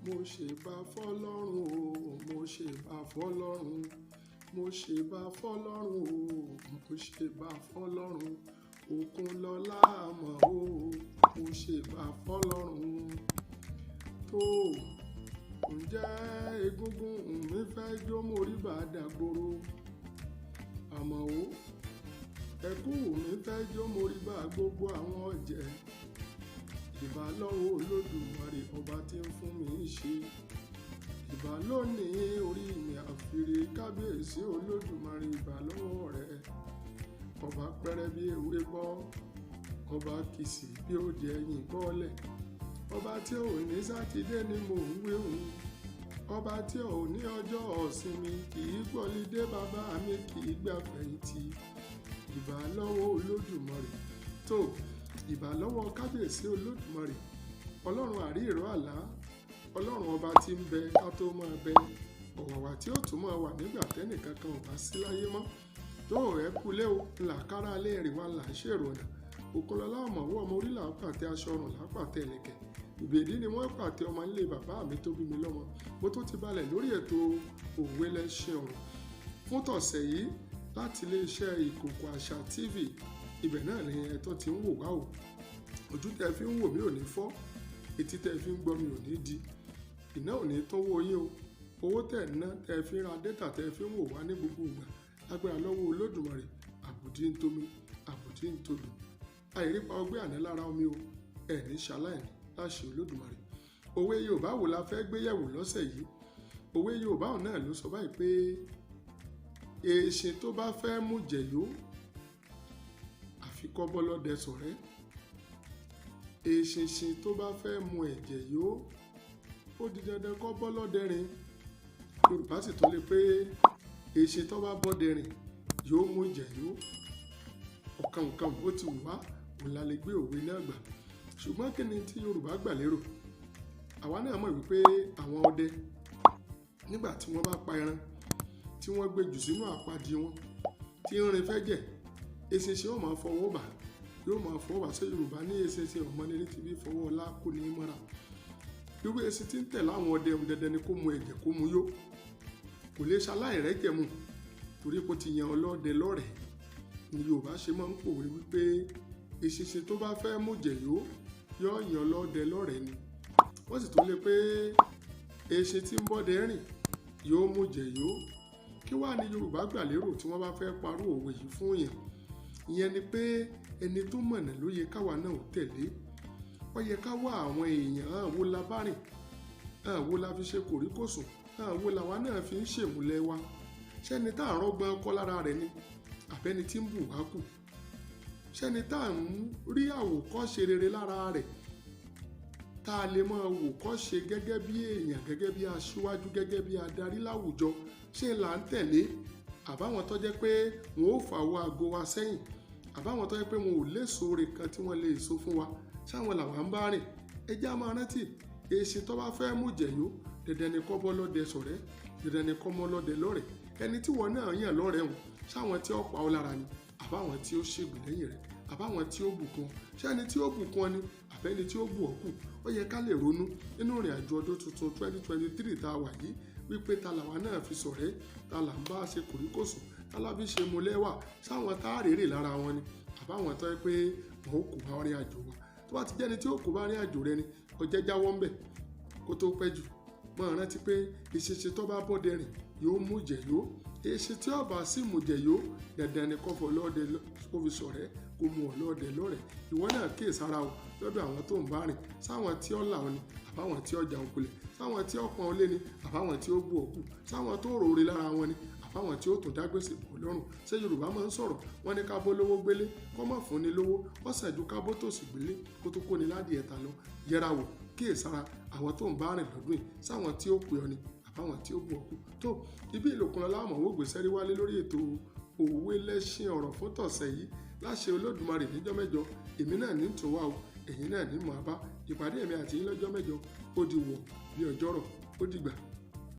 Mo ṣèbà fọ́lọ́run o, mo ṣèbà fọ́lọ́run, mo ṣèbà fọ́lọ́run o, mo ṣèbà fọ́lọ́run, Òkunlọ́lá àmọ́ o, mo ṣèbà fọ́lọ́run. Tó ǹjẹ́ egúngún mi fẹ́ jó mórí bá dàgbòrò, àmọ́ o, ẹkú mi fẹ́ jó mórí bá gbogbo àwọn ọ̀jẹ̀. Ìbà lọ́wọ́ Olódùmarè ọba tí ń fún mi ṣe. Ìbà lónìí orí mi àfìrí kábíyèsí Olódùmarè, ìbà lọ́wọ́ rẹ̀. Ọba pẹ́rẹ́ bí ewé bọ́, ọba kìsì bí ó di ẹ̀yìn bọ́lẹ̀. Ọba tí ò ní Sátidé ni mò ń wí òun. Ọba tí ò ní ọjọ́ ọ̀sinmi kì í gbọ́lidé, bàbá mi kì í gbàfẹ̀yìntì. Ìbà lọ́wọ́ Olódùmarè. Tó ìbà lọ́wọ́ kábíyèsí Olódùmarè, ọlọ́run àrí ìró àlá, ọlọ́run ọba tí ń bẹ ká tó máa bẹ, ọ̀wàwà tí ó tún máa wà nígbà tẹ́nìkankan ò bá sí láyé mọ́. Tó ẹ kúlé o, làkàrà alẹ́ rìn wá là ń ṣèrò ọ̀nà. Òkunlọ́lá ọ̀mọ̀wé ọmọ orí là ń pàtẹ aṣọ ọrùn là ń pàtẹ ìlẹ̀kẹ̀. Ìbèdí ni wọ́n pàtẹ ọmọ nílé bàbá mi tó bí mi lọ́mọ. Mo tó ti balẹ̀ lórí ètò Òwe Lẹṣin Ọ̀rọ̀ fún tọ̀sẹ̀ yìí láti iléeṣẹ́ Ìkòkò Àṣà TV. Ibẹ̀ náà ni ẹ tó ti ń wò wá o. Ojú tẹ fi ń wò mí ò ní fọ́, etí tẹ fi ń gbọ́ mi ò ní di, iná ò ní tówó yín o. Owó tẹ̀ ń ná tẹ fi ń ra dẹ́tà tẹ fi ń wò wá ní gbogbo ìgbà lágbára lọ́wọ́ Olódùmarè, àbùdí ń tomi, àbùdí ń todò. Àìrípa ọgbẹ́ àná lára omi o, ẹ̀ ní ṣaláìní láṣẹ Olódùmarè. Òwe Yorùbá wo la fẹ́ gbé yẹ̀wò lọ́sẹ̀ yìí? Òwe Yorùbá náà ló sọ báyìí pé eéṣin tó bá fẹ́ mú jẹ̀yó àfi kó bọ́lọ́dẹ ṣọ̀rẹ́. Eṣinṣin tó bá fẹ́ mu ẹ̀jẹ̀ yó, ó di dandan kó bọ́lọ́dẹ rìn. Yorùbá sì tún lè pé eṣin tó bá bọ́dẹ rìn yóò mú ẹ̀jẹ̀ yó. Ọ̀kan nǹkan bó ti wù wá, òun la lè gbé òwe náà gbà. Ṣùgbọ́n kí ni tí Yorùbá gbà lérò? Àwa náà mọ̀ wípé àwọn ọdẹ nígbà tí wọ́n bá pa ẹran tí wọ́n gbé jù sínú àpáàdì wọn tí ń rin fẹ́ jẹ̀, eṣinṣin ó máa fọwọ́ bà, yóò máa fọwọ́ bà. Ṣé Yorùbá ní eṣinṣin ọmọ nílé tí bí fọwọ́ ọlá kò ní í mọ́ra? Irú eṣin tí ń tẹ̀ láwọn ọdẹ ohun dandan ni kó mu ẹ̀jẹ̀ kó mu yó. Kò lè ṣaláì rẹ́jẹ̀ mu torí kó ti yan ọlọ́dẹ lọ́rẹ̀ẹ́. Ni Yorùbá ṣe máa ń pòwe wípé eṣinṣin tó bá fẹ́ mú jẹ̀ yó, yóò yan ọlọ́dẹ lọ́rẹ̀ẹ́ ni. Wọ́n sì tún lè pé eṣin tí ń bọ́dẹ rìn yóò mú jẹ̀ yó. Kí wá ni Yorùbá gbà lérò tí wọ́n bá fẹ́ parú òwe yìí fún èèyàn? Ìyẹn ni pé ẹni tó mọ̀nà ló yẹ káwa náà ó tẹ̀lé. Ó yẹ ká wá àwọn èèyàn hàn wo la bá rìn, hàn wo la fi ṣe kòríkòsùn, hàn wo làwa náà fi ń ṣèmùlẹ̀ wa. Ṣẹ́ni tá à ń rọ́gbọ́n kọ́ lára rẹ̀ ni, àbẹ́ni tí ń bù wá kù? Ṣẹ́ni tá à ń rí àwòkọ́ṣe rere lára rẹ̀, tá a lè máa wòkọ́ṣe gẹ́gẹ́ bí èèyàn, gẹ́gẹ́ bí aṣíwájú, gẹ́gẹ́ bí adarí láwùjọ, ṣé là ń tẹ̀lé? Àbáwọn tó jẹ́ pé wọn ò fàwọ́ ago wa sẹ́yìn, àbáwọn tó jẹ́ pé wọn ò léso rè kan tí wọ́n lè so fún wa, ṣáwọn làwọn ń bá rìn? Ẹ jẹ́ á máa rántí, eṣin tó bá fẹ́ mú jẹ̀yó, dandan ni kó bọ́lọ́dẹ ṣọ̀rẹ́, dandan ni kó mọ́lọ́dẹ lọ́rẹ̀ẹ́. Ẹni tí wọ́n náà yàn lọ́rẹ̀ẹ́ hùn, ṣáwọn tí ó pa ọ́ lára ni, àbáwọn tí ó ṣègbè lẹ́yìn rẹ̀, àbáwọn tí ó bùkún ọ. Ṣé ẹni tí ó bùkún ọ ni, àbẹ́ni tí ó bù ọ́ kù? Ó yẹ ká lè ronú nínú ìrìn àjò ọdún tuntun 2023 tá a wà yìí wípé ta làwa náà fi ṣọ̀rẹ́, ta là ń bá ṣe kòríkòsùn, ta la fi ṣe mọlẹ́wà, ṣáwọn tá a rèrè lára wọn ni, àbáwọn tó yẹ pé wọn ò kó bá rìn àjò wa. Tó bá ti jẹ́ ẹni tí ó kó bá rìn àjò rẹ ni, ó jẹ́ jáwọ́ ńbẹ̀ kó tó pẹ́ jù. Máa rántí pé eṣinṣin tó bá bọ́dẹ rìn yóò mú jẹ̀ yó. Eṣin tí ó bá sì mú jẹ̀ yó, dandan ni kó fọlọ́dẹ kó fi ṣọ̀rẹ́, kó mú ọlọ́dẹ lọ́rẹ̀ẹ́. Ìwọ náà kíyèsára o lọ́dọ̀ àwọn tó ń bá rìn, sáwọn tí ó là ọ́ ni, àbáwọn tí ó jà òkulẹ̀, sáwọn tí ó pọ́n ọ lé ni, àbáwọn tí ó bù ọ́ kù, sáwọn tó rore lára wọn ni, àbáwọn tí ó tún dágbèsè bọ̀ lọ́rùn. Ṣé Yorùbá máa ń sọ̀rọ̀? Wọ́n ní ká bó lówó gbélé, kó má fún ni lówó, ó sàn ju ká bó tòṣì gbélé, kó tó kó ni ládìí ẹ̀ta lọ. Yẹra wò, kíyèsára àwọn tó ń bá rìn lọ́dún yìí, sáwọn tí ó pè ọ́ ni, àbáwọn tí ó bù ọ́ kù. Tó ibi ìlòkùnlọ́lá àmọ̀wò gbèsè rí wálé lórí ètò Òwe Lẹṣin Ọ̀rọ̀ fún tọ̀sẹ̀ yìí. Láṣẹ Olódùmarè níjọ́ mẹ́jọ, èmi náà ní tún wá o, ẹ̀yin náà ní mọ̀ á bá. Ìpàdé èmi àti yín lọ́jọ́ mẹ́jọ, ó di wọ̀ bí ọjọ́rọ̀, ó dìgbà.